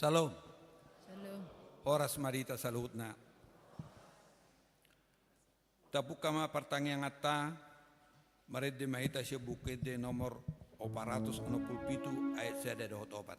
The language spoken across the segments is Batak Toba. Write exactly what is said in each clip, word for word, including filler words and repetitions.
Syalom. Syalom. Horas ma di hita saluhutna. Tapungka ma partangianganta, marende ma hita sian Buku Ende nomor opat ratus onom pulu pitu, ayat sada dohot opat.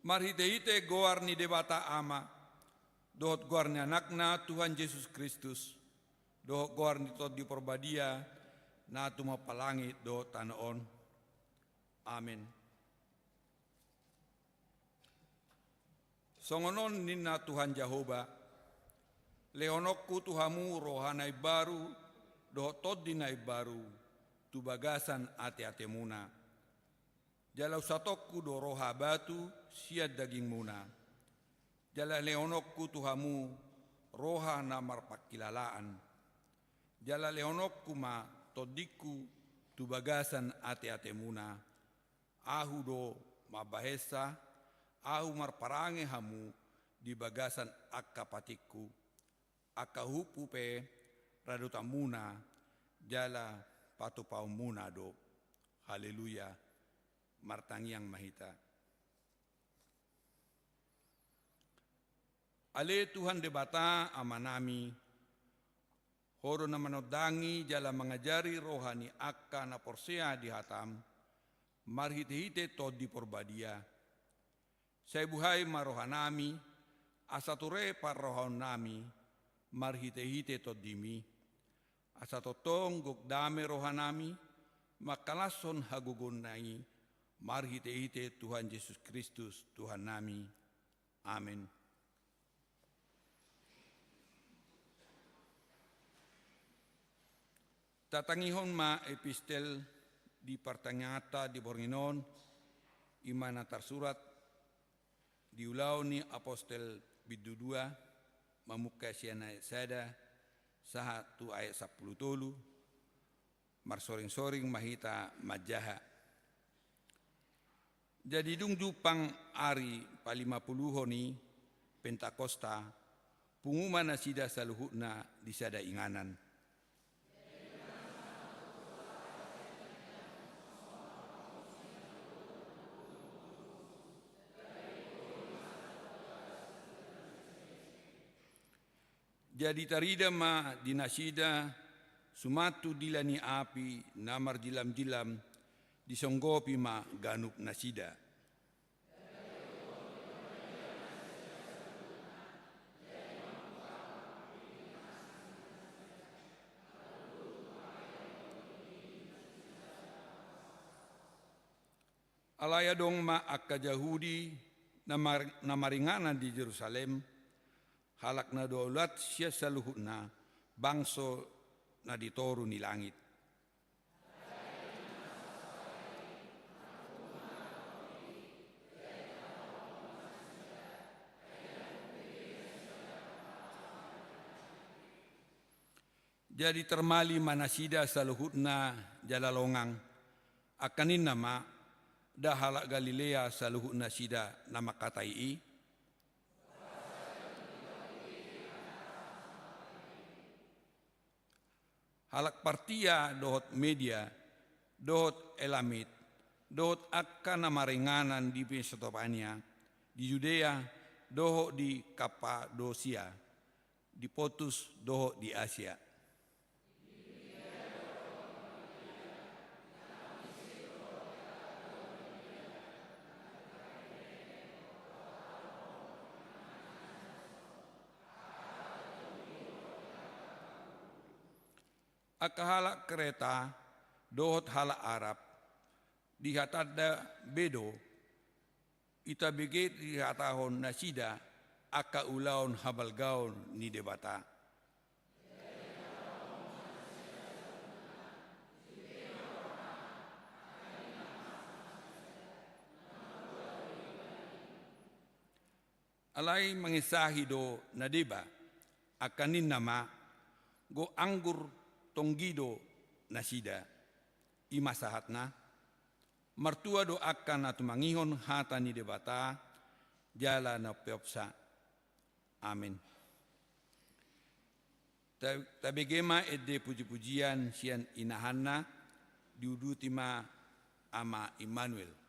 Marhitehite goar ni Debata Ama, dohot goar ni Anakna Tuhan Jesus Kristus, dohot goar ni Tondi Porbadia, na tumompa langit dohot tano on. Amen. Songon on ninna Tuhan Jahowa: Lehononku tu hamu roha na imbaru, dohot tondi na imbaru, tu bagasan ateatemuna. Jala unsatongku do roha batu sian dagingmuna. Jala lehononku tu hamu roha na marpangkilalaan. Jala lehononku ma tondingku tu bagasan ateatemuna. Ahu do mambahensa, Ahu marparange hamu di bagasan angka patikku. Angka uhumhu pe radotanmuna jala patupaonmuna do. Haleluya. Martangiang ma hita. Ale Tuhan Debata Amanami, Ho do na manondangi jala mangajari roha ni angka na porsea di hataM marhitehite Tondi Porbadia. Sai buhai ma rohanami, asa ture parrohaonnami marhitehite TondiMi, asa tongtong gok dame rohanami mangkalashon hagogoonNa i marhitehite Tuhan Jesus Kristus Tuhannami. Amen. Tatangihon ma epistel di partangianganta di borngin on, i ma na tarsurat di Ulaon ni Apostel bindu dua, mamungka sian ayat sada sahat tu ayat sampulu tolu. Marsoringsoring ma hita manjaha. Jadi dung jumpang ari palimapuluhon i, Pentakosta, pungu ma nasida saluhutna di sada inganan. Jadi tarida ma di nasida suman tu dila ni api na marjillamjillam, disonggopi ma ganup nasida. Alai adong ma angka Jahudi na mar-, na maringanan di Jerusalem, halak na daulat sian saluhutna bangso na di toru ni langit. Jadi tarmali ma nasida saluhutna jala longang, angka ninna ma: Nda halak Galilea saluhut nasida na mangkatai i? Halak Partia dohot Media, dohot Elamit, dohot angka na maringanan di Mesopotamia, di Judea, dohot di Kapadosia, di Pontus dohot di Asia. Angka halak Kreta dohot halak Arab, dihatanda be do, i tabege dihatahon nasida angka ulaon habalgaon ni Debata. Alai mangesahi do na deba, angka ninna ma, "Gok anggur tonggi do nasida." I ma sahatna, martua do angka na tumangihon hata ni Debata jala na umpeopsa. Amen. Ta-, tabege ma ende pujipujian sian inahanna, diuduti ma Ama Immanuel.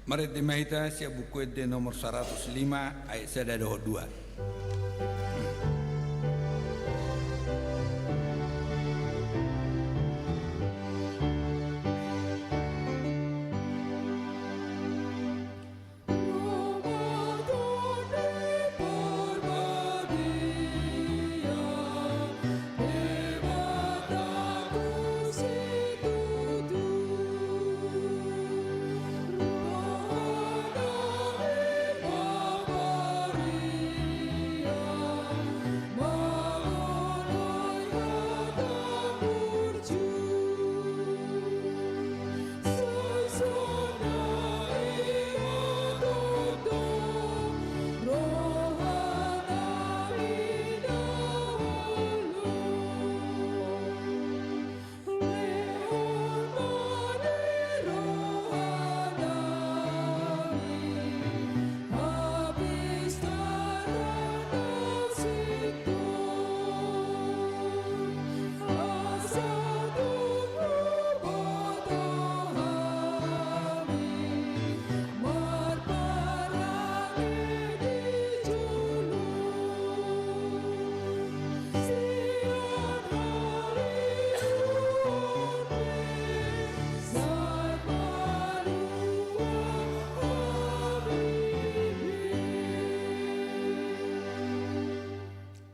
Marende ma hita sian Buku Ende nomor saratus lima ayat sada dohot dua.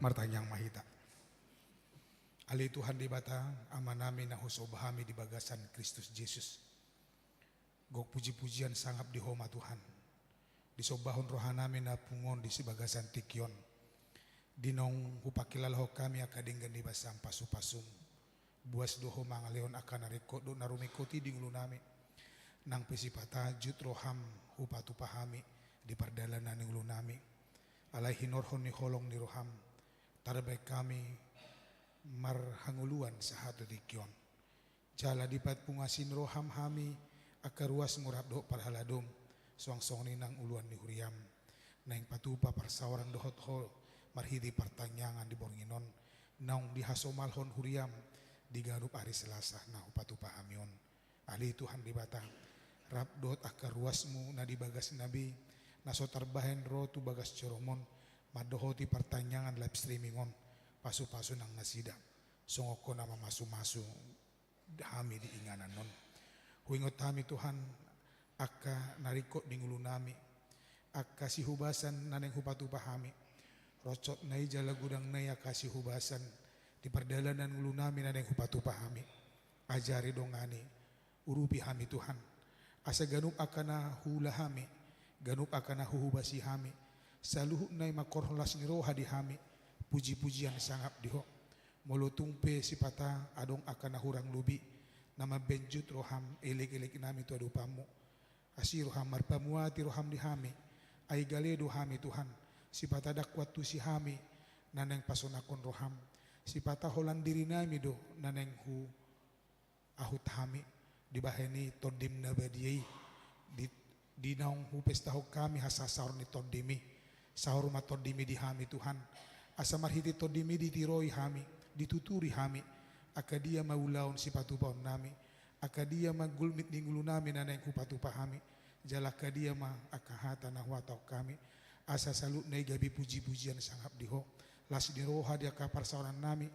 Martangiang ma hita. Ale Tuhan Debata, Amanami na husomba hami di bagasan Kristus Jesus. Gok puji-pujian sangap di Ho ma Tuhan. Disombahon rohanami na pungu on di bagasan tingki on. Di naung hupangkilalahon hami angka denggan ni basa pasu-pasum. Buas do Ho mangalehon angka na ringkot dohot na rumingkot i di ngolunami. Nang pe sipata jut roham hupatupa hami di pardalanan ni ngolunami. Alai hinorhon ni holong ni roham, tarbaen hami marhangoluan sahat tu tingki on. Jala dipapungu asi ni roham hami angka ruasmu rap dohot parhaladom, suang songon i nang uluan ni huriam. Naeng patupa parsaoran dohot Ho marhite partangiangan di borngin on, naung dihasomalhon huriam di ganup ari Selasa na hupatupa hami on. Ale Tuhan Debata, rap dohot angka ruasmu na di bagasna be, na so tarbahen ro tu bagas joroM on, mandohoti partangiangan live streaming on, pasu-pasu nang nasida, songon Ho na mamasu-masu hami di inganan on. Huingot hami Tuhan, angka na ringkot di ngolunami, angka sihubasan na naeng hupatupa hami, ronsotna i jala godangna i angka sihubasan di pardalanan ngolunami na naeng hupatupa hami. Ajari, dongani, urupi hami Tuhan. Asa ganup angka na huula hami, ganup angka na huhobasi hami, saluhutna i mangkorhon las ni roha di hami, puji-pujian sangap di Ho. Molo tung pe sipata adong angka na hurang lobi, na mambaen jut roham, elek-eleknami tu adopanmu. Asi roham, marpamuati roham di hami, ai gale do hami Tuhan, sipata ndang huantusi hami na naeng pasonanghon roham, sipata holan dirinami do na naeng hu ahut hami, dibahen i Tondim na badia i, di, di naung hupestahon hami hasasaor ni Tondim i, saor ma Tondim i di hami Tuhan, asa marhite Tondim i ditiroi hami, dituturi hami, angka dia ma ulaon sipatupaonnami, angka dia ma gulmit ni ngolunami na naeng hupatupa hami, jala angka dia ma angka hata na huhatahon hami, asa saluhutna i gabe puji-pujian sangap di Ho, las ni roha di angka parsaorannami,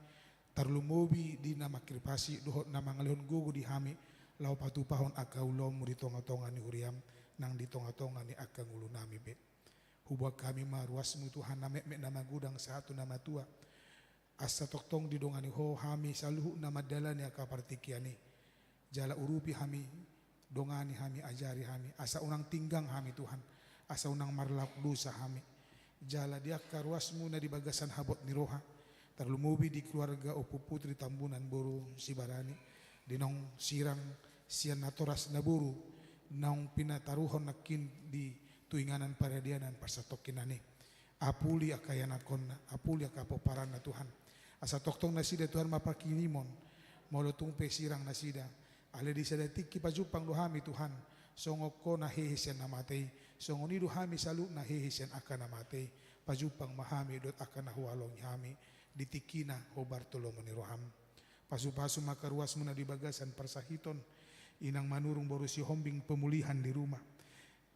tarlumobi di na mangkirpasi dohot na mangalehon gogo di hami, laho patupahon angka ulaonmu di tonga-tonga ni huriam, nang di tonga-tonga ni angka ngolunami be. Huboan hami ma ruasmu Tuhan na metmet na magodang sahat tu na matua. Asa tongtong didongani Ho hami saluhutna mandalani angka partingkian i. Jala urupi hami, dongani hami, ajari hami, asa unang tinggang hami Tuhan, asa unang marlaok dosa hami. Jala di angka ruasmu na di bagasan habot ni roha, tarlumobi di keluarga Ompu Putri Tambunan boru Sibarani, di naung sirang sian natoras na boru, naung pinataruhon nangkin di tu inganan paradianan parsatongkinan i. Apuli angka ianakhonna, apuli angka pomparanna Tuhan. Asa tongtong nasida Tuhan marpangkirimon, molo tung pe sirang nasida. Alai di sada tingki pajumpang do hami Tuhan, songon Ho na hehe sian na mate i, songon i do hami saluhutna hehe sian angka na mate i, pajumpang ma hami dohot angka na huhalongi hami, di tingkina hombar tu lomo ni roham. Pasu-pasu ma angka ruasmu na di bagasan parsahiton, Inang Manurung boru Sihombing pemulihan di rumah.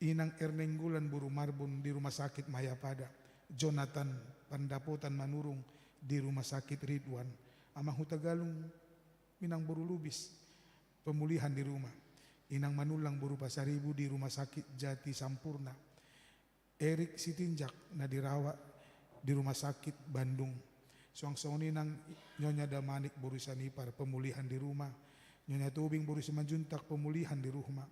Inang Ernenggolan boru Marbun di Rumah Sakit Mayapada, Jonathan Pandapotan Manurung di Rumah Sakit Ridwan, Amang Hutagalung Minang boru Lubis, pemulihan di rumah. Inang Manullang boru Pasaribu di Rumah Sakit Jati Sampurna. Erik Sitinjak na dirawat di Rumah Sakit Bandung. Suang songon i nang Nyonya Damanik boru Sianipar, pemulihan di rumah. Nyonya Tobing boru Simanjuntak, pemulihan di rumah.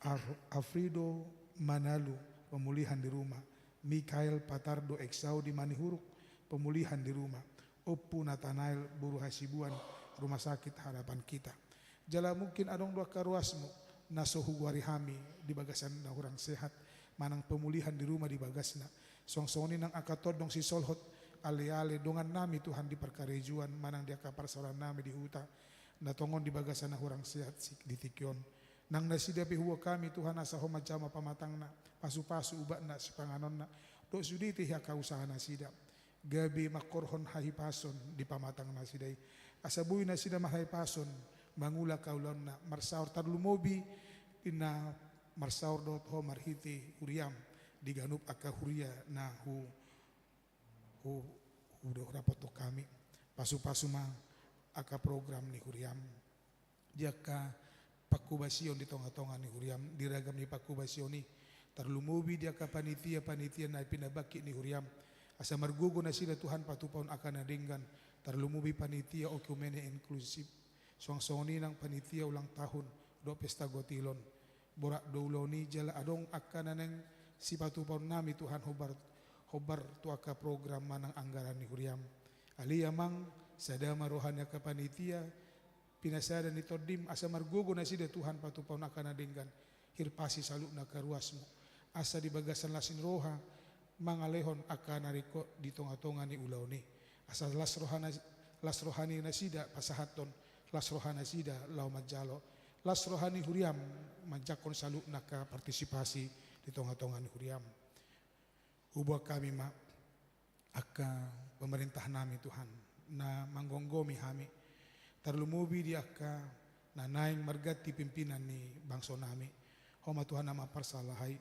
Af-, Afrido Manalu, pemulihan di rumah. Mikael Patardo Eksau di Manihuruk, pemulihan di rumah. Ompu Natanael boru Hasibuan, Rumah Sakit Harapan Kita. Jala mungkin adong do angka ruasmu na so hugoari hami di bagasan na hurang sehat manang pemulihan di rumah di bagasna. Suang songon i nang angka tondong sisolhot, aleale, dongannami Tuhan di parkarejoan manang di angka parsaorannami di huta, na tongon di bagasan na hurang sehat si-, di tingki on. Nang nasida pe huboan hami Tuhan asa Ho manjama pamatangna, pasupasu ubatna, sipanganonna, dohot sude pe angka usaha nasida. Gabe mangkorhon hahipason di pamatang nasida i. Asa boi nasida marhahipason mangula angka ulaonna, marsaor tarlumobi di na marsaor dohot Ho marhite huriaM di ganup angka huria na hu-, hu-, hudapothon hami. Pasupasu ma angka program ni huriaM di angka pangkobasion di tongatonga ni huriaM, di ragam ni pangkobasion i, tarlumobi di angka panitia-panitia na pinabangkit ni huriaM, asa margogo nasida Tuhan patupahon angka na denggan, tarlumobi panitia oikumene inklusif, suang songon i nang panitia ulang tahun dohot pesta gotilon. Borat do ulaon i jala adong angka na naeng sipatupahonnami Tuhan hombar, hombar tu angka program manang anggaran ni huriaM. Ale Amang, sada ma roha ni angka panitia, pinasada ni TondiM, asa margogo nasida Tuhan patupahon angka na denggan, hirpasi saluhutna angka ruasmu, asa di bagasan las ni roha, mangalehon angka na ringkot di tongatonga ni ulaon i, asa las roha na-, las roha ni nasida pasahathon, las roha nasida laho manjalo, las roha ni huriaM manjangkon saluhutna angka partisipasi di tongatonga ni huriaM. Huboan hami ma angka pemerintah nami Tuhan, na manggomgomi hami, tarlumobi di angka na naeng marganti pimpinan ni bangso nami. Ho ma Tuhan na mamparsalahai,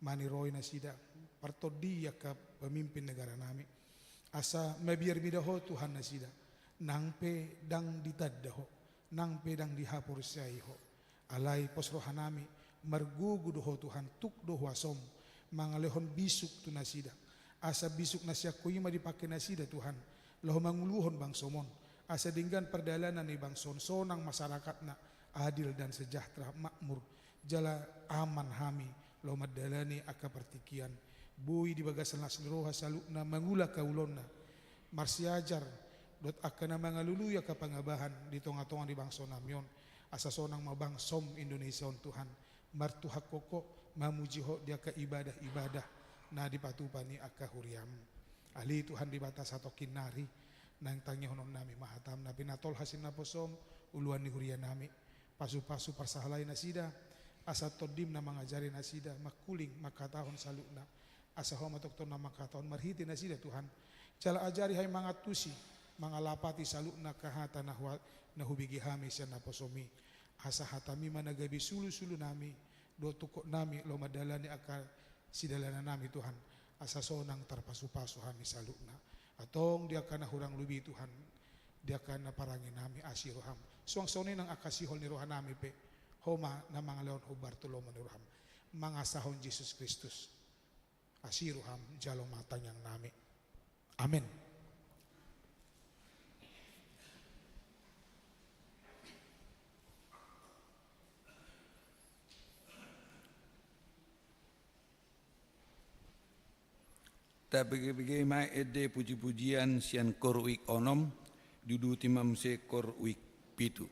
maniroi nasida, partondi angka pemimpin negara nami. Asa mabiar mida Ho Tuhan nasida, nang pe ndang ditanda Ho, nang pe ndang dihaporseai Ho. Alai pos rohanami, margogo do Ho Tuhan, tuk do huasoM, mangalehon bisuk tu nasida. Asa bisuk na sian Ho i ma dipake nasida Tuhan, laho manguluhon bangsoM on. Asa denggan pardalanan ni bangso on, sonang masyarakatna, adil dan sejahtera, makmur, jala aman hami, laho mandalani angka partingkian. Boi di bagasan las ni roha saluhutna mangula angka ulaonna, marsiajar, dohot angka na mangalului angka pangabahan di tongatonga ni bangso nami on, asa sonang ma bangsoM Indonesia on Tuhan, martuhanghon Ho, mamuji Ho di angka ibadah-ibadah na dipatupa ni angka huriaM. Ale Tuhan Debata satongkin nari, naeng tangihononnami ma hataM na pinatolhas ni naposoM, uluan ni huria nami, pasupasu parsahalai nasida, asa TondiM na mangajari nasida, mangkuling, mangkatahon saluhutna, asa Ho ma tongtong na mangkatahon marhite nasida Tuhan. Jala ajari hami mangantusi, mangalapati saluhutna angka hata na hua-, na hubege hami sian naposoMi. Asa hataMi ma na gabe sulusulu nami, dohot tungkot nami, laho mandalani angka sidalanan nami Tuhan. Asa sonang tarpasupasu hami saluhutna. Antong di angka na hurang lobi Tuhan, di angka na parange nami asi rohaM. Suang songon i nang angka sihol ni roha nami pe, Ho ma na mangalehon hombar tu lomo ni rohaM. Mangasahon Jesus Kristus. Asi rohaM, jalo ma tangiang nami. Amen. Tabege-bege ma ende puji-pujian sian kor uik onom, diuduti ma muse kor uik pitu.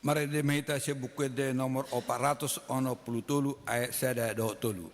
Marende ma hita sian Buku Ende nomor opat ratus onom pulu tolu, ayat sada dohot tolu.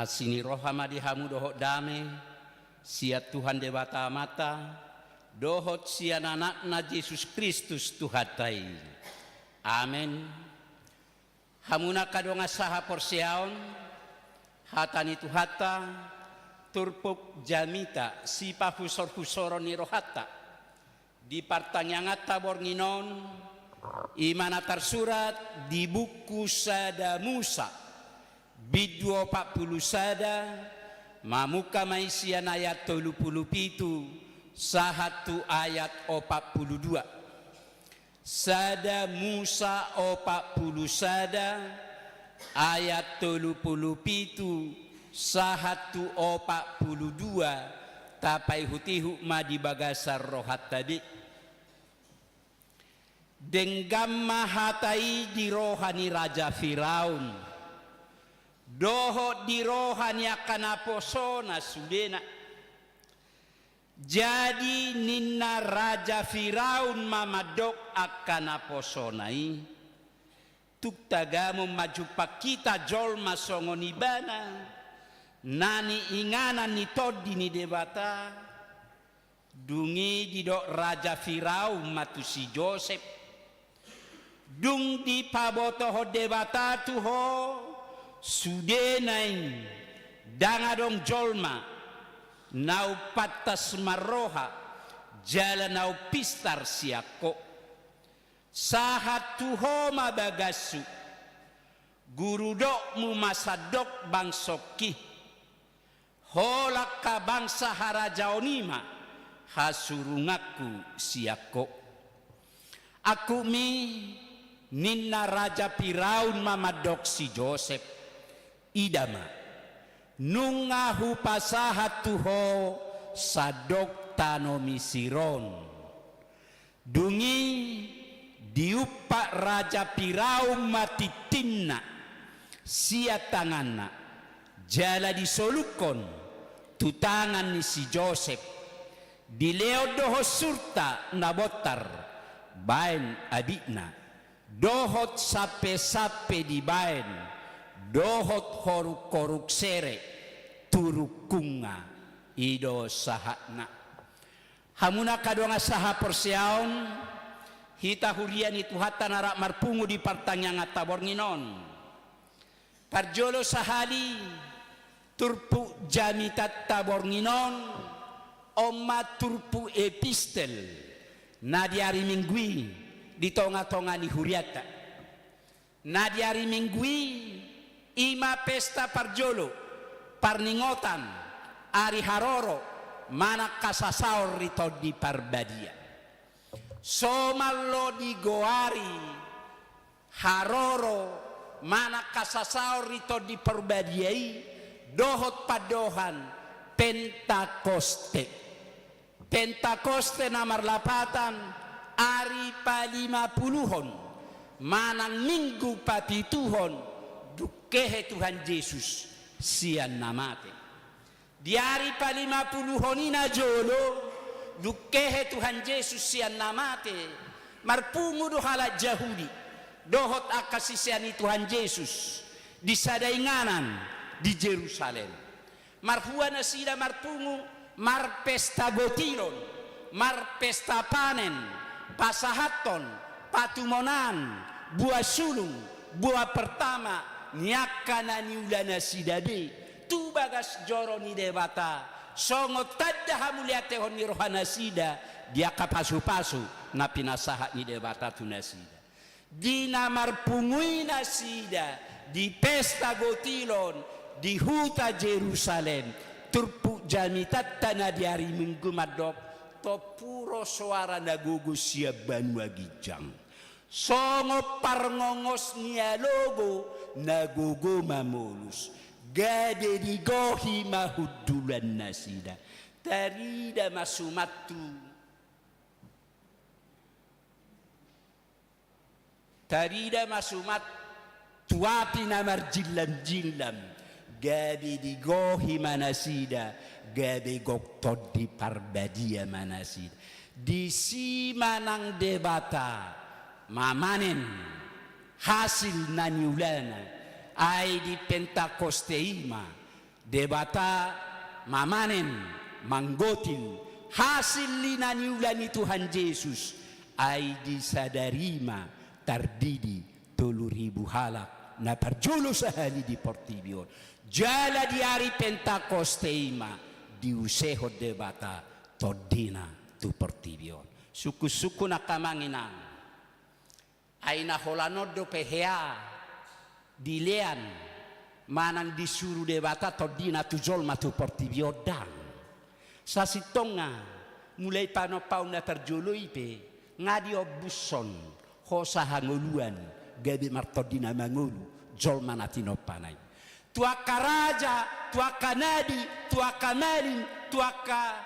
Asi ni roha ma di hamu dohot dame, sian Tuhan Debata Amanta, dohot sian Anakna Jesus Kristus Tuhanta i. Amen. Hamu angka dongan sahaporseaon, hata ni Tuhanta, turpuk jamita, sipahusorhusoron ni rohanta. Di partangianganta borngin on, i ma na tarsurat di buku Sada Musa, bindu opat pulu sada, mamungka ma i sian ayat tolu pulu pitu, sahat tu ayat opat pulu dua. Sada Musa opat pulu sada, ayat tolu pulu pitu, sahat tu opat pulu dua, tapaihutihut ma di bagasan rohanta be. Denggan ma hata i di roha ni Raja Firaun, dohot di roha ni angka naposona sudena. Jadi ninna Raja Firaun ma mandok angka naposona i, tung tagamon ma jumpang hita jolma songon ibana, na niinganan ni Tondi ni Debata. Dung i didok Raja Firaun ma tu si Josep, dung dipabotohon Debata tu ho, sudena i, ndang adong jolma na umpantas marroha, jala na umpistar sian ho. Sahat tu ho ma bagashu, gurudokmu ma sandok bangsongki. Holan angka bangsa harajaon i ma hasurunganku sian ho. Angkup mi, ninna Raja Firaun ma mandok si Josep, ida ma, nunga hupasahat tu ho sandok tano Misir on. Dung i diumpat Raja Firaun ma tintinna sian tanganna, jala disolukhon tu tangan ni si Josep. Dilehon do hon surta na bontar baen abitna, dohot sampesampe dibaen, dohot horukhoruk sere tu rungkungna. I do sahatna. Hamu angka dongan sahaporseaon, hita huria ni Tuhanta na rap marpungu di partangianganta borngin on. Parjolo sahali, turpuk jamitanta borngin on, on ma turpuk epistel na di ari Minggu i di tongatonga ni hurianta. Na di ari Minggu i, i ma pesta parjolo parningotan, ari haroro, manang hasasaor ni Tondi Parbadia. Somal do digoari haroro manang hasasaor ni Tondi Parbadia i dohot pandohan Pentakoste. Pentakoste na marlapatan ari palimapuluhon manang minggu papituhon dung hehe Tuhan Jesus sian na mate. Di ari palimapuluhon i najolo, dung hehe Tuhan Jesus sian na mate, marpungu do halak Jahudi dohot angka sisean ni Tuhan Jesus di sada inganan di Jerusalem. Marhua nasida marpungu, marpesta gotilon, marpesta panen, pasahathon patumonaan, boa sulung, boa pertama ni angka na niula nasida be tu bagas joro ni Debata, songon tanda hamuliatehon ni roha nasida di angka pasupasu na pinasahat ni Debata tu nasida. Di na marpungu i nasida di pesta gotilon di huta Jerusalem, turpuk jamitanta na di ari Minggu mandok, tompu ro soara na gogo sian banua ginjang. Songon parngongos ni alogo na gogo mamolus, gabe digohi ma hundulan nasida. Tarida ma suman tu, tarida ma suman tu api na marjillamjillam, gabe digohi ma nasida, gabe gok Tondi Parbadia ma nasida. Disi ma nang Debata mamanen hasil na niulana, ai di Pentakoste i ma Debata mamanen, manggotil hasil ni na niula ni Tuhan Jesus, ai di sadari i ma tardidi tolu ribu halak na parjolo sahali di portibi on. Jala di ari Pentakoste i ma diusehon Debata Tondina tu portibi on. Sungkunsungkun angka amang inang, ai na holan on dope hea dilean manang disuru Debata Tondina tu jolma tu portibi on, ndang. Sasintongna, mulai panompaon na parjolo i pe nga diombushon hosa hangoluan gabe martondi na mangolu jolma na tinompana i. Tu angka raja, tu angka nabi, tu angka malim, tu angka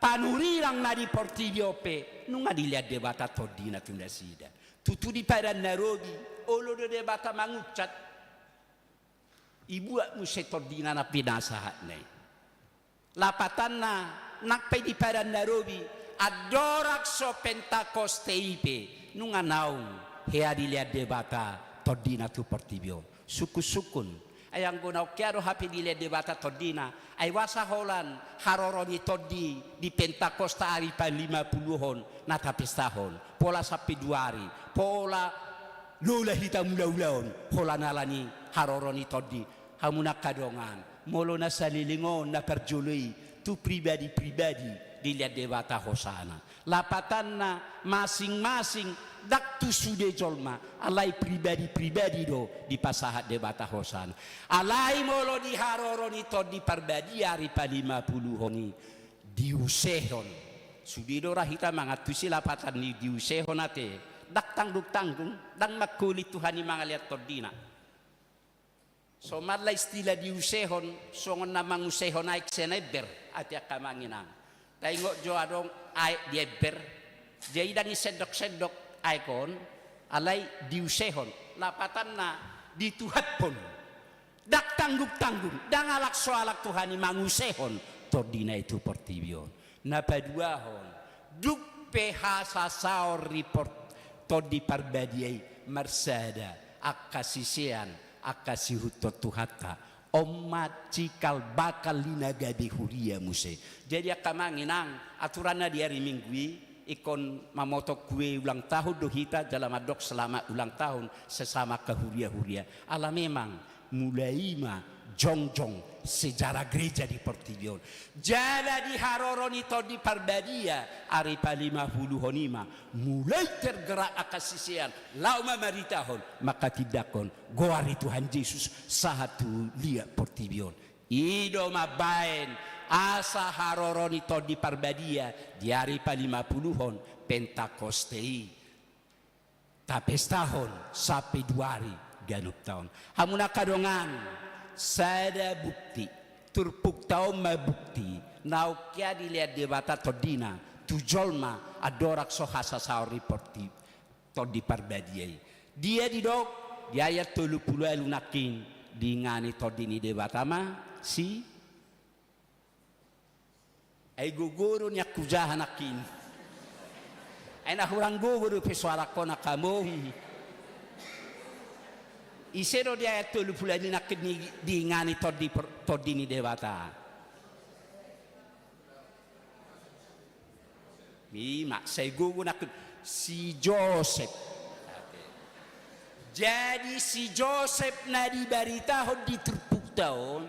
panurirang na di portibi on pe nunga dilean Debata Tondina tu nasida. Tutu di Padan Na Robi, olo do Debata mangunsat, ibuat muse Tondina na pinasahatna i. Lapatanna, nang pe di Padan Na Robi, andorang so Pentakoste i pe nunga naung hea dilean Debata Tondina tu portibi on. Sungkunsungkun. Ai anggo naung hea do hape dilean Debata Tondina, ai boasa holan haroro ni Tondi di Pentakosta ari palimapuluhon na tapestahon, pola sampe dua ari, pola lola hita mulaulaon holan ala ni haroro ni Tondi. Hamu na angka dongan, molo na saleleng on na parjolo i tu pribadi-pribadi dilean Debata hosana. Lapatanna, masing-masing, ndang tu sude jolma, alai pribadi-pribadi do dipasahat Debata hosana. Alai molo di haroro ni Tondi Parbadia ari palimapuluhon i, diusehon. Sude do ra hita mangantusi lapatan ni diusehon ate. Ndang tanggung-tanggung, ndang mangholit Tuhan i mangalean Tondina. Somalna istilah diusehon, songon na mangusehon aek sian ember, ate angka amang inang. Taingot jo adong aek di ember, jadi ndang isendok-sendok aek on, alai diusehon, lapatanna dituhaphon. Ndang tanggung-tanggung, ndang alak so alak Tuhan i mangusehon Tondina i tu portibi on. Na paduahon, dung pe hasasaor ni por-, Tondi Parbadia i marsada, angka sisean, angka siihuthon Tuhanta, on ma cikal bakal ni na gabe huria muse. Jadi angka amang inang, aturanna di ari Minggu i, ingkon mamotong kue ulang tahun do hita, jala mandok selamat ulang tahun sesama angka huria-huria. Ala memang, mulai i ma jongjong sejarah gereja di portibi on. Jala di haroro ni Tondi Parbadia ari palimapuluhon i ma mulai tergerak angka sisean laho mamaritahon, manghatindanghon goar ni Tuhan Jesus sahat tu liat portibi on. I do mambaen asa haroro ni Tondi Parbadia di ari palimapuluhon Pentakoste i tapestahon sampe dua ari ganup taon. Hamu na angka dongan, sada bukti, turpukta on ma bukti, naung hea dilean Debata Tondina tu jolma andorang so hasasaor ni porti-, Tondi Parbadia i. Dia didok di ayat tolu pulu ualu nangkin, diingani Tondi ni Debata ma si Ai gogo do nian hujaha nangkin. Ai na hurang gogo dope suarangkon angka among. Ise do di ayat tolu pulu ualu nangkin ni, diingani Tondi per-, Tondi ni Debata? Ima, sai gogo nangkin si Josep. Jadi si Josep na dibaritahon di turpukta on,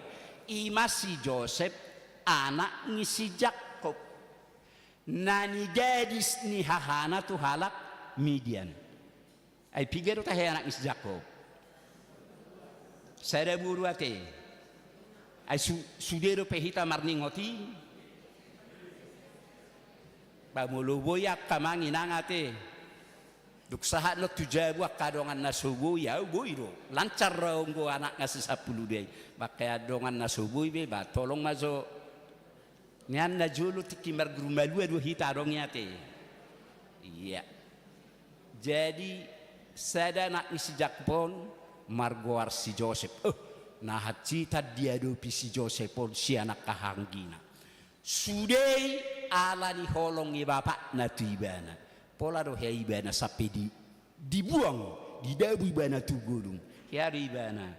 ima si Josep anak ni si Jakkob, na nigadis ni hahana tu halak Midian. Ai piga do tahe anak ni si Jakkob? Sada boru ate. Ai su-, sude dope hita marningot i. Ba molo boi angka amang inang ate. Dung sahat do tu jabu angka dongan na so boi, au boi do. Lancar do anggo anakna si sampulu dua i. Ba angka dongan na so boi be, ba tolong ma jo. Nian na jolo tingki marguru malua do hita adong i ate. Ia. Jadi sada anak ni si Jakkob on margoar si Josep. Eh, na hansit diadopi si Josep on sian angka hahaanggina. Sude i ala ni holong ni bapakna tu ibana. Pola do hea ibana sampe di, dibuang, didabu ibana tu godung. Hea do ibana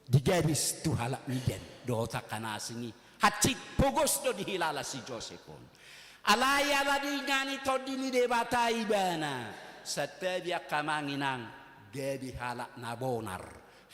digadis tu halak Midian, dohot angka na asing i. Hansit pogos do dihilala si Josep on. Alai ala diingani Tondi ni Debata ibana. Santabi angka amang inang, gabe halak na bonar,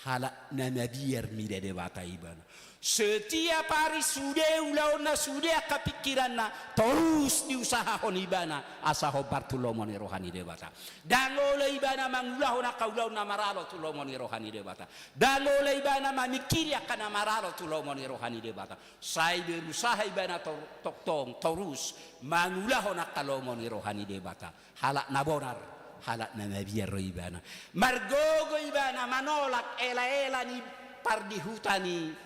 halak na mabiar mida Debata ibana. Setiap ari sude ulaonna, sude angka pingkiranna, torus diusahahon ibana asa hombar tu lomo ni roha ni Debata. Ndang olo ibana mangulahon angka ulaon na maralo tu lomo ni roha ni Debata. Ndang olo ibana mamingkiri angka na maralo tu lomo ni roha ni Debata. Sai berusaha ibana tor-, tongtong torus mangulahon angka lomo ni roha ni Debata. Halak na bonar, halak na mabiar do ibana. Margogo ibana manolak elaela ni pardihuta ni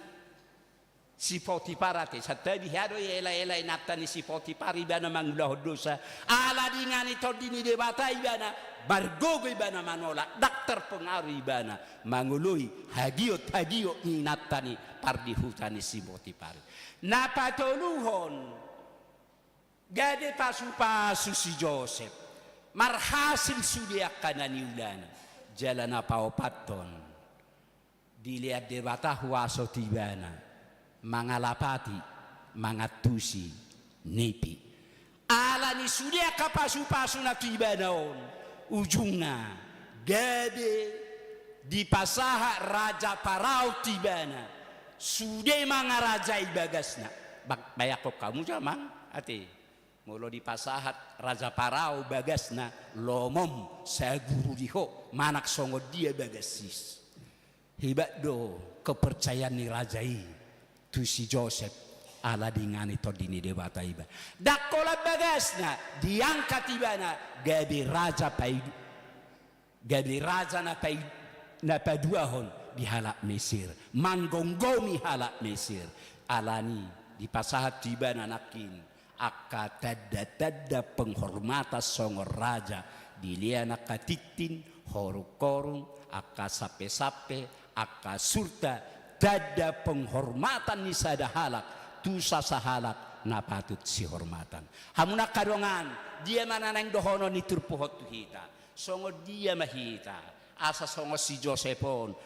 si Potipar ate. Santabi hea do ielaela inanta ni si Potipar ibana mangulahon dosa. Ala diingani Tondi ni Debata ibana, margogo ibana manolak, ndang terpengaruh ibana mangoloi hagiot-hagiot ni inanta ni pardihuta ni si Potipar. Na patoluhon, gabe pasupasu si Josep. Marhasil sude angka na niulana. Jala na paopathon, dilean Debata huaso tu ibana mangalapati, mangantusi nipi. Ala ni sude angka pasupasuna tu ibana on, ujungna gabe dipasahat raja Parao tu ibana. Sude mangarajai bagasna. Ba-, bayangkon hamu jo amang ate. Molo dipasahat raja Parao bagasna, lomom saguru di ho, manang songon dia bagas i. Hebat do kepercayaan ni raja i tu si Josep, ala diingani Tondi ni Debata ibana. Ndang holan bagasna, diangkat ibana gabe raja pai-, gabe raja na pai-, na paduahon di halak Mesir, manggomgomi halak Mesir. Alani dipasahat tu ibana nangkin angka tanda-tanda penghormatan songon raja, dilean angka tintin, horung-horung, angka sampe-sampe, angka surta, tanda penghormatan ni sada halak tu sasahalak na patut sihormatan. Hamu na angka dongan, dia ma na naeng dohonon ni turpuk on tu hita? Songon dia ma hita asa songon si Josep on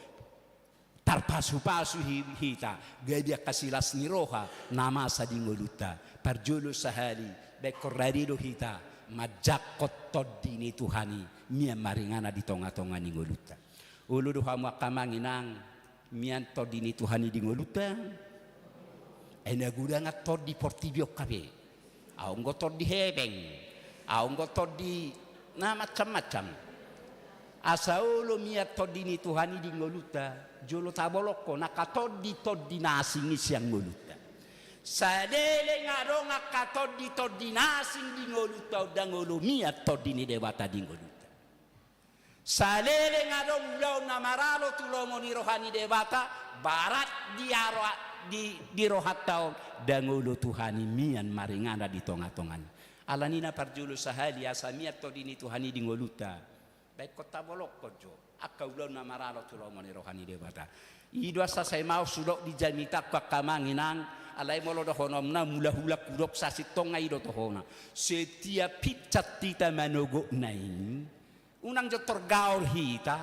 tarpasupasu hi-, hita, gabe angka silas ni roha na masa di ngolunta. Parjolo sahali, baen rade do hita manjangkon Tondi ni Tuhan i mian maringanan di tonga-tonga ni ngolunta. Olo do hamu angka amang inang mian Tondi ni Tuhan i di ngolunta? Ai na godang tondi portibi on hape. Adong do tondi hepeng, adong do tondi na macam-macam. Asa olo mian Tondi ni Tuhan i di ngolunta, jolo tabolongkon angka tondi-tondi na asing i sian ngolunta. Saleleng adong angka tondi-tondi na asing di ngolunta on, ndang olo mian Tondi ni Debata di ngolunta. Saleleng adong ulaon na maralo tu lomo ni roha ni Debata, barat di aro-, di, di rohanta on, ndang olo Tuhan i mian maringanan di tonga-tongana. Alani i na parjolo sahali asa mian Tondi ni Tuhan i di ngolunta, ba ingkon tabolongkon jo angka ulaon na maralo tu lomo ni roha ni Debata. I do asa sai maos hudok di jamitangku angka amang inang, alai molo dohononmuna mula-mula hudok sasintongna i do tohona. Setiap hinsa hita manogotna i, unang jo tor gaor hita,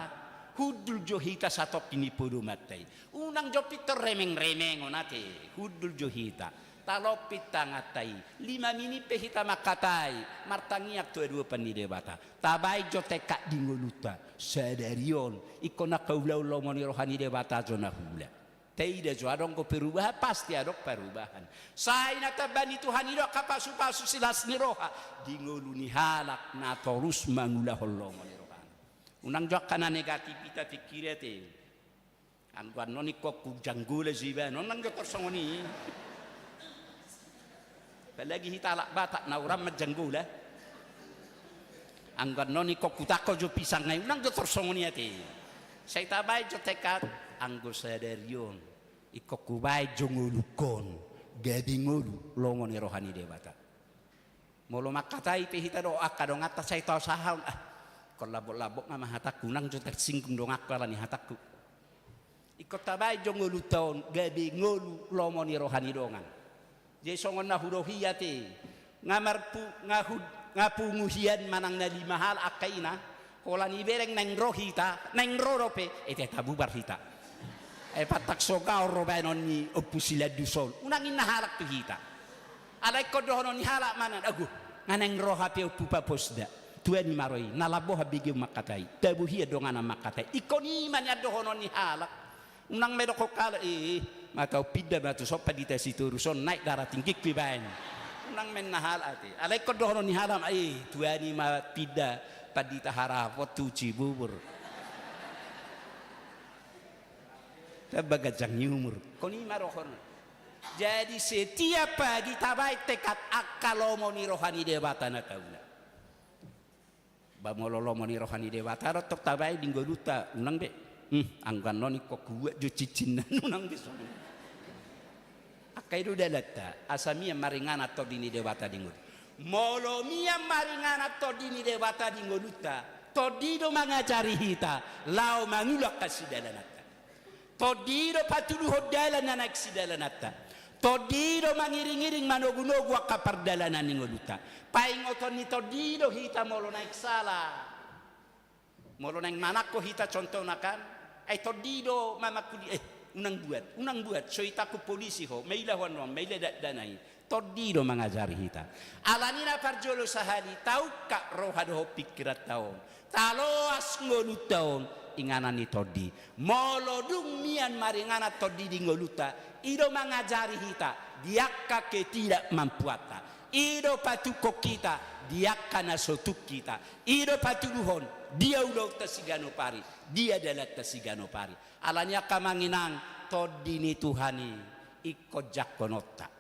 hundul jo hita satongkin ni podomanta i. Unang jo pintor remeng-remengon ate, hundul jo hita. Talompit tanganta i, lima minit pe hita mangkatai, martangiang tu adopan ni Debata. Tabaen jo tekad di ngolunta, sadari on, ingkon angka ulaon lomo ni roha ni Debata jo na huula. Taida jo adong do perubahan, pasti adong perubahan. Sai na tamba ni Tuhan i do angka pasu-pasu silas ni roha di ngolu ni halak na torus mangulahon lomo ni rohana. Unang jo angka na negatif hita pikiri ate. Anggo annon ingkon hujanggola jo iba, unang jo tor songon i. Apalagi hita halak Batak na hurang manjanggola. Anggo annon ingkon hutangko jo pisang i, unang jo tor songon i ate. Sai tabaen jo tekad, anggo sadari on ingkon hubaen jo ngolungkon gabe ngolu lomo ni roha ni Debata. Molo mangkatai pe hita dohot angka donganta sai tausahahon, ah, ingkon lambok-lambok ma hatangku, unang jo tarsinggung donganku ala ni hatangku. Ingkon tabaen jo ngolunta on gabe ngolu lomo ni roha ni dongan. Jadi songon na hudok i ate, nga marpu-, nga hu-, nga pungu hian manang na lima halak angka ina, holan ibereng naeng ro hita, naeng ro dope, ete tabubar hita. E, patang so gaor do baenon ni Ompu Silandus on, unang inna halak tu hita. Alai ingkon dohonon ni halak ma na, ago, nga naeng ro hape Ompu Paposda. Tuani ma ro i, na lam boha begeon mangkatai, tabo hian donganan mangkatai. Ingkon i ma nian dohonon ni halak. Unang ma idokkon halak, eh, mata umpinda ma tu son Pandita Sitorus on, naek darah tinggingku ibaen. Unang ma inna halak ate. Alai ingkon dohonon ni halak ma, eh, tuani ma pinda Pandita Harahap on tu Cibubur. Tamba ganjang ni umur. Ingkon i ma dohonon. Jadi setiap pagi tabaen tekad angka lomo ni roha ni Debata na taula. Ba molo lomo ni roha ni Debata do tong tabaen di ngolunta, unang be. Hmm, anggo annon ingkon hubuat jo cincinna, unang be songon i. Angka i do dalanta, asa mian maringanan Tondi ni Debata di ngolu. Molo mian maringanan Tondi ni Debata di ngolunta, Tondi do mangajari hita laho mangula angka sidalananta. Tondi i do patuduhon dalan na naeng sidalananta. Tondi i do mangiring-iring manogu-nogu angka pardalanan ni ngolunta. Paingoton ni Tondi i do hita molo naeng sala. Molo naeng manangko hita contohna kan. Ai Tondi i do mamangkuli, eh, unang buat, unang buat, so itangkon polisi ho, maila ho annon, maila dakdanak i. Tondi i do mangajari hita. Alani i na parjolo sahali, taungkap roha dohot pingkiranta on. Taloas ngolunta on, inganan ni Tondi. Molo dung mian maringanan Tondi di ngolunta, i do mangajari hita, di angka ketidakmampuanta. I do patungkon hita, di angka na so tung hita. I do patuduhon, dia ulaonta siganup ari, dia dalanta siganup ari. Alani i angka amang inang, Tondi ni Tuhan i, ingkon jangkononta.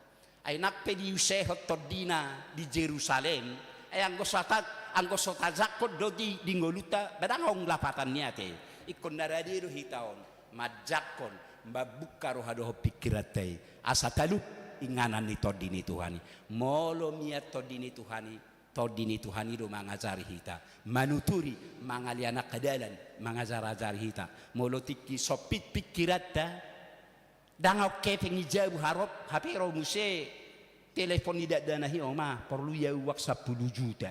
Ai nang pe diusehon Tondina di Jerusalem, ai anggo so ta-, anggo so tajangkon do di, di ngolunta, ba ndang adong lapatan ni ate. Ingkon na rade do hita on, manjangkon, mambuka roha dohot pingkiranta i, asa talup inganan ni Tondi ni Tuhan i. Molo mian Tondi ni Tuhan i, Tondi ni Tuhan i do mangajari hita, manuturi, mangalean angka dalan, mangajar-ajari hita. Molo tingki sompit pingkiranta, ndang aut hepeng i jabu harop, hape ro muse telepon ni dakdanak i, "Oma, porlu ia uang sampulu juta."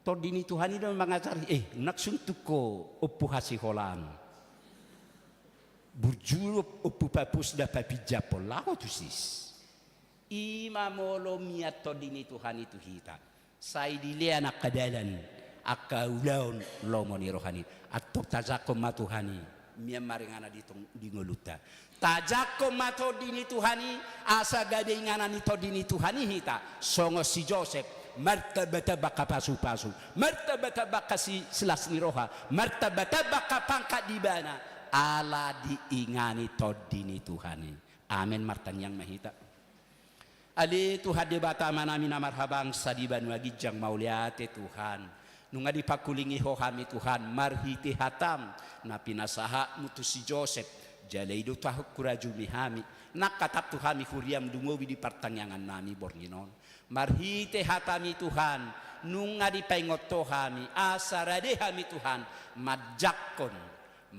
Tondi ni Tuhan i do mangajari, "Eh, unang suntuk ho Ompu Hasiholan. Burju Ompu Paposda papinjam ho, laho tusi." I ma molo mian Tondi ni Tuhan i tu hita. Sai dilean angka dalan, angka ulaon lomo ni roha ni. Antong tajangkon ma Tuhan i, mian maringanan di tong-, di ngolunta. Tajangkon ma Tondi ni Tuhan i, asa gabe inganan ni Tondi ni Tuhan i hita. Songon si Josep, Martambatamba angka pasupasu, martambatamba angka si-, silas ni roha, martambatamba angka pangkat di ibana, ala diingani Tondi ni Tuhan i. Amen. Martangiang ma hita. Ale Tuhan Debata Amanami na marhabangsa di banua ginjang, mauliate Tuhan. Nunga dipangkulingi Ho hami Tuhan, marhite hataM na pinasahatMu tu si Josep, jala i do Tuhan hurajumi hami, nang hatap tu hami huriaM lumobi di partangiangannami borngin on. Marhite hataMi Tuhan, nunga dipaingot Ho hami, asa rade hami Tuhan, manjangkon,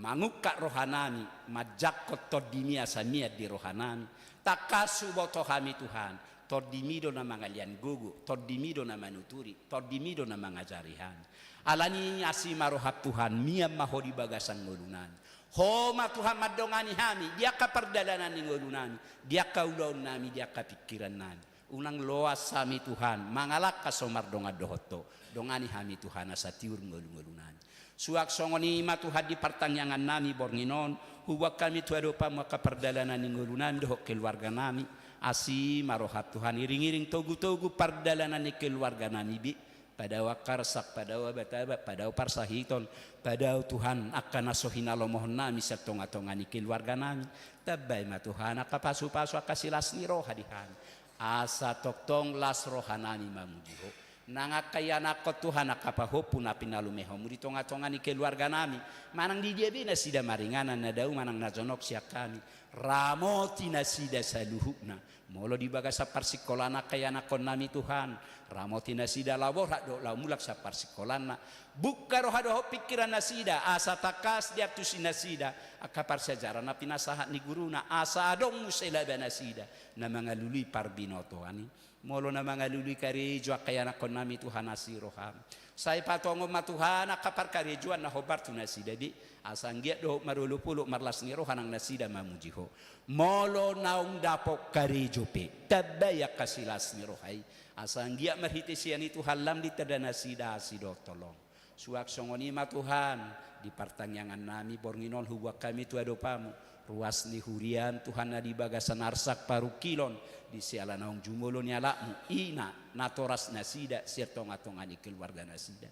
mangungkap rohanami, manjangkon TondiMi asa mian di rohanami. Tangkas huboto hami Tuhan, TondiMi do na mangalean gogo, TondiMi do na manuturi, TondiMi do na mangajari hami. Alani asi ma rohaM Tuhan, mian ma Ho di bagasan ngolunami. Ho ma Tuhan mandongani hami, di angka pardalanan ni ngolunami, di angka ulaonnami, di angka pingkirannami. Unang loas hami Tuhan, mangalangka so mardongan dohot Ho, dongani hami Tuhan asa tiur ngolungolunami. Suang songon i ma Tuhan di partangiangannami borngin on, huboan hami tu adopanMu angka pardalanan ni ngolunami dohot keluarganami, asi ma rohaM Tuhan, iringiring togutogu pardalanan ni keluarganami be, padao angka arsak, padao abatabak, padao parsahiton, padao Tuhan angka na so hinalomohonnami sian tongatonga ni keluarganami, tambai ma Tuhan angka pasupasu angka silas ni roha di hami. Asa tongtong las rohanami mamuji Ho. Nang angka ianakhon Tuhan angka pahompu na pinalumehonMu di tongatonga ni keluarganami. Manang didia be nasida maringanan na dao manang na jonok sian hami. Ramoti nasida saluhutna. Molo di bagasan parsingkolaan angka ianakhonnami Tuhan. Ramoti nasida laho borhat dohot laho mulak sian parsingkolaanna. Bungka roha dohot pingkiran nasida. Asa tangkas diantusi nasida. Angka parsiajaran na pinasahat ni guruna. Asa adong muse laba nasida. Na mangalului parbinotoan i. Molo na mangalului karejo angka ianakhonnami Tuhan asi rohaM. Sai patongon ma Tuhan angka parkarejoan na hombar tu nasida be. Asa anggiat dohot marolopolop marlas ni roha nang nasida mamuji Ho. Molo naung dapot karejo pe. Tambai angka silas ni roha i. Asa anggiat marhite sian i Tuhan lam ditanda nasida asi dohot holong. Suang songon i ma Tuhan, di partangiangannami borngin on huboan hami tu adopanMu, ruas ni huriaM Tuhan na di bagasan arsak parungkilon, di siala naung jumolo ni anakMu, i na, natoras nasida, sian tongatonga ni keluarga nasida.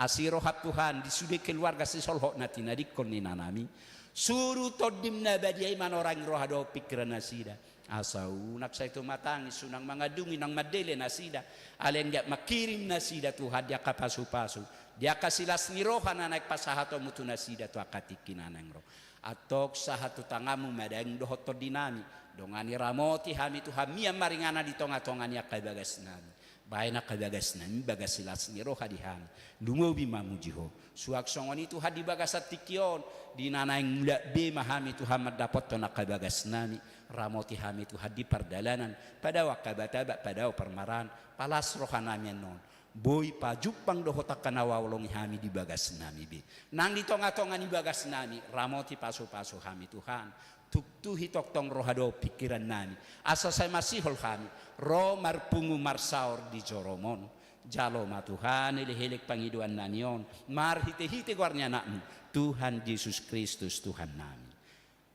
Asi rohaM Tuhan, di sude keluarga sisolhot na tinadingkon ni inanami, suru TondiM na badia i manorangi roha dohot pingkiran nasida. Asa unang sai tumatangis, unang mangandungi, unang mandele nasida. Alai anggiat mangkirim nasida Tuhan di angka pasupasu, di angka silas ni roha na naeng pasahatonMu tu nasida tu angka tingki na naeng ro. Antong sahat tu tanganMu ma daging dohot tondinami. Dongani ramoti hami Tuhan mian maringanan di tongatonga ni angka bagasnami. Baen angka bagasnami bagas silas ni roha di hami. Lumobi mamuji Ho. Suang songon i Tuhan di bagasan tingki on, di na naeng mulak be ma hami Tuhan mandapothon angka bagasnami. Ramoti hami Tuhan di pardalanan, padao angka batabak, padao parmaraan, palas rohanami annon. Boi pajumpang dohot angka na huhaholongi hami di bagasnami be. Nang di tongatonga ni bagasnami, ramoti pasupasu hami Tuhan. Tuktuhi tongtong roha dohot pingkirannami. Asa sai masihol hami, ro marpungu marsaor di joroM on. Jalo ma Tuhan, elek-elek pangidoannami on, marhite-hite goar ni AnakMu, Tuhan Jesus Kristus, Tuhannami.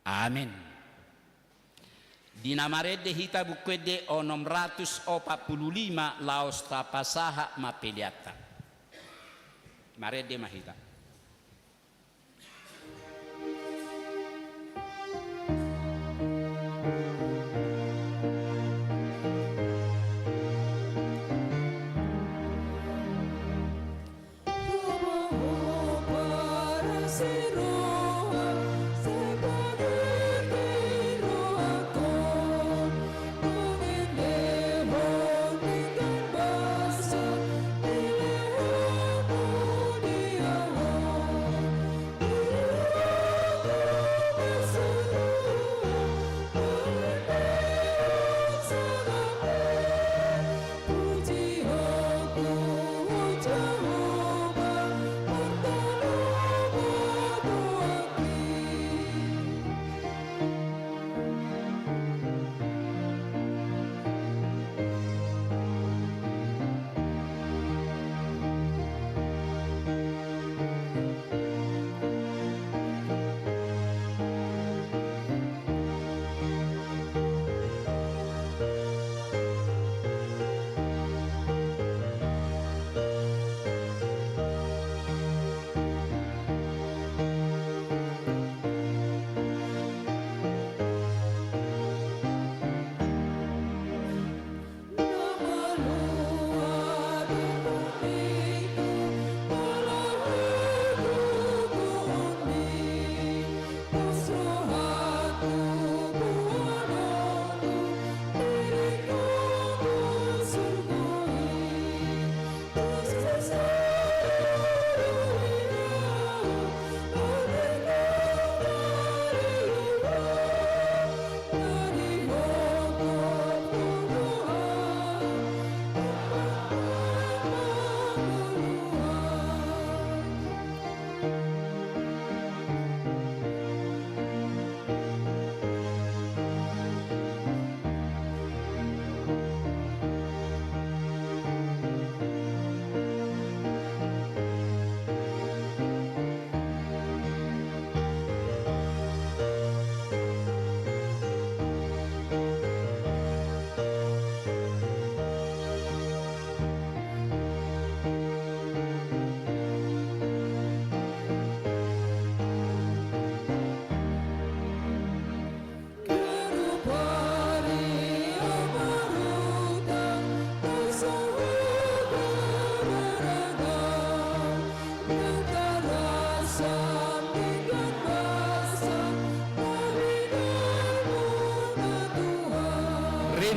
Amen. Di na marende hita Buku Ende onom ratus opat pulu lima, laos tapasahat ma peleanta. Marende ma hita.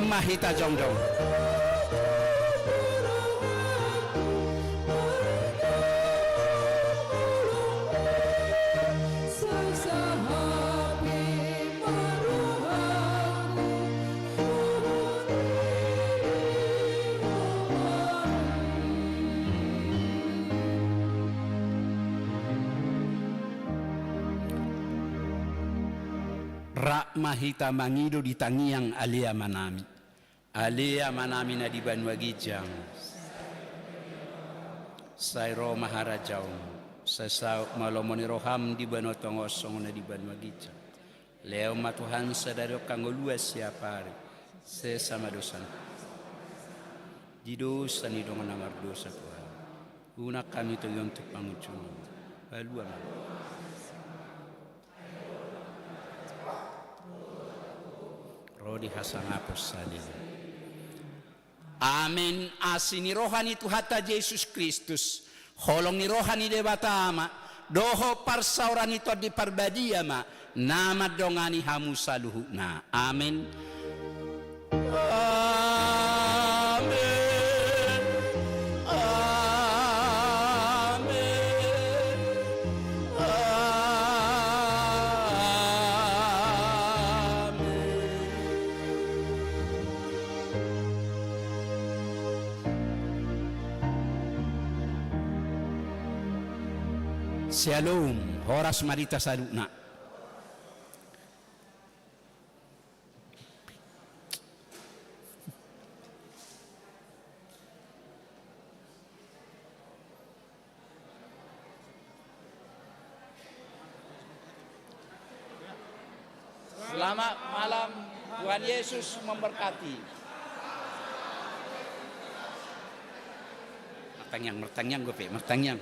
Ma hita jongjong. Rap ma hita mangido di tangiang Ale Amanami. Ale Amanami na di banua ginjang. Sai ro ma harajaonMu. Sai saut ma lomo ni rohaM di banua tonga on songon na di banua ginjang. Lehon ma Tuhan sadari on hangoluan siapari. Sesa ma dosa. Di dosa ni dongan na mardosa Tuhan. Unang hami togihon tu pangunjunan. Palua ma. Ro di hasangapon saleleng. Amen. Asi ni roha ni Tuhanta Jesus Kristus, holong ni roha ni Debata Ama, dohot parsaoran ni Tondi Parbadia ma na mandongani hamu saluhutna. Amen. Amen. Amen. Amen. Syalom, horas ma di hita saluhutna. Selamat malam, Tuhan Yesus memberkati. Martangiang, martangiang, gue pe, martangiang.